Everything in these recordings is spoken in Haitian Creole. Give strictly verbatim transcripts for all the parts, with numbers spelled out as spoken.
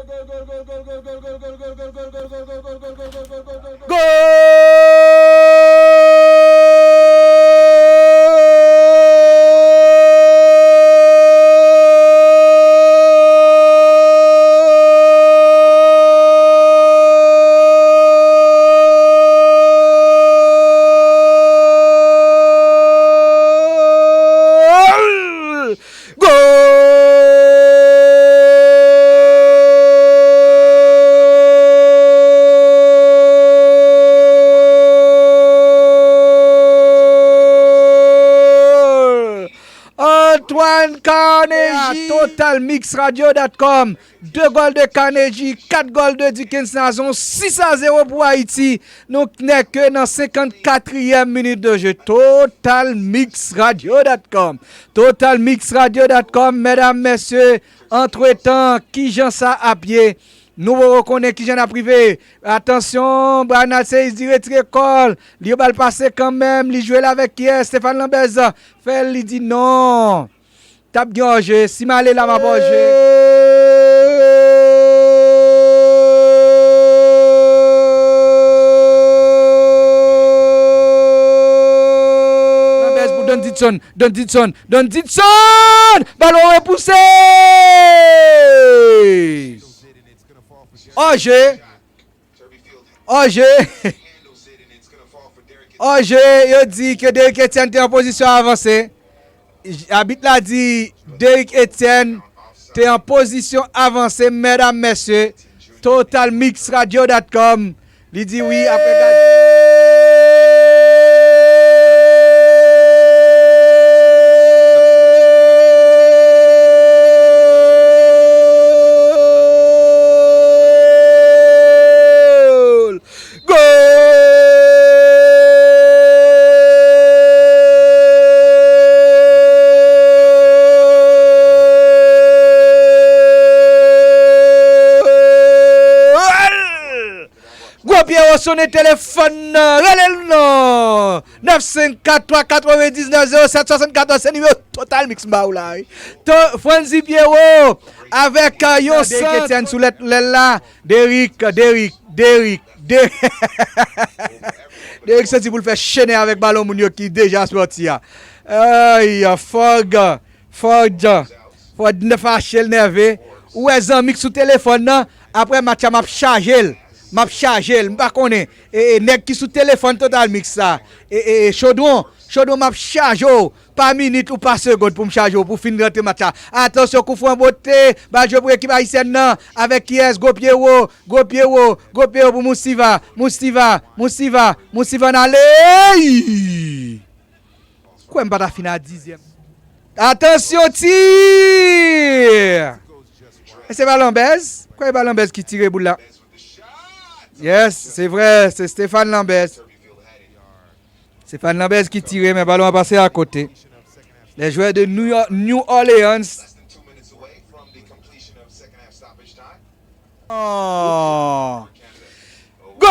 Gol! Gol! Antoine Carnegie! Total Mix Radio dot com. De gòl de Carnegie, kat gòl de Dickens Nazon, sis a zewo pou Ayiti. Nou nèk ke nan senkannkatriyèm minit de jeu. Total Mix Radio dot com. Total Mix Radio dot com, medam, mesye, antretan, kijan sa ap ye? Nou poko konnen kijan n ap rive. Atansyon, Brian Alceis di retire kò l. Li ba l pase kanmenm. Li jwe l avèk kiyès? Stéphane Lambez fè l, li di non. T ap gen òje. Si m ale la, m ap òje. Lambez pou Don Didson. Don Didson. Don Didson! Balon repouse! Òje! Òje! Òje! Yo di ke Derrick Etienne te an pozisyon avanse. Abit la di Derrick Etienne te an pozisyon avanse, medam, mesye. Total Mix Radio dot com. Li di wi, apre gade. Gol! Gol! Gwo Pyewo sonnen telefòn nan, rele l non. Nèf senk kat twa katrevendiznèf zewo sèt swasannkatòz, se nimewo Total Mix m ba ou la, wi. To-, Franzy Pierrot avèk, euh, yon sant. Derrick Etienne sou lèt lèl la. Derrick, Derrick, Derrick, Derrick. Derrick santi pou l fè chennen avèk balon moun yo ki deja sòti a. Ay, Fòg, Fòg, Fòg fache, l nève. Ou wè zanmi k sou telefòn nan, apre match la m ap chaje l. M ap chaje l. M pa konnen. E, e, nèg ki sou telefòn Total Mix la. E, e, e, Chaudron, Chaudron, m ap chaje w. Pa minit ou pa segond pou m chaje w pou fin rantre match la. Atansyon, koufran bote, bal jwe pou ekip ayisyèn nan, avèk kiyès? Gwo Pyewo, Gwo Pyewo, Gwo Pyewo pou Moussiva, Moussiva, Moussiva, Moussiva n ale! Kwè m pa ta fin a dizyèm. Atansyon, tir! E se pa Lambez? Kwè e pa Lambez ki tire boul la? Yes, se vre, se Stéphane Lambez. Stéphane Lambez ki tire, men balon an pase akote. Les joueurs de New York, New Orleans. Oh. Gol!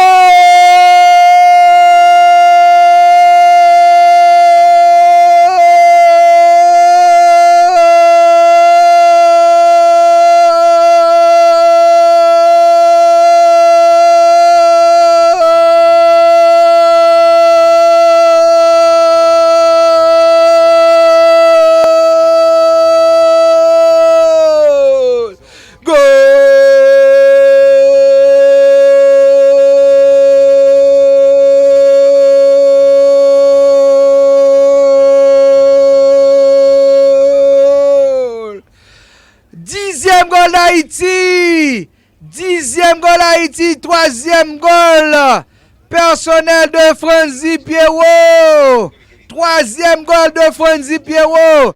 Gol! Dizyèm gòl d Ayiti! Dizyèm gòl Ayiti, twazyèm gòl pèsonèl de Franzy Pierrot. Twazyèm gòl de Franzy Pierrot.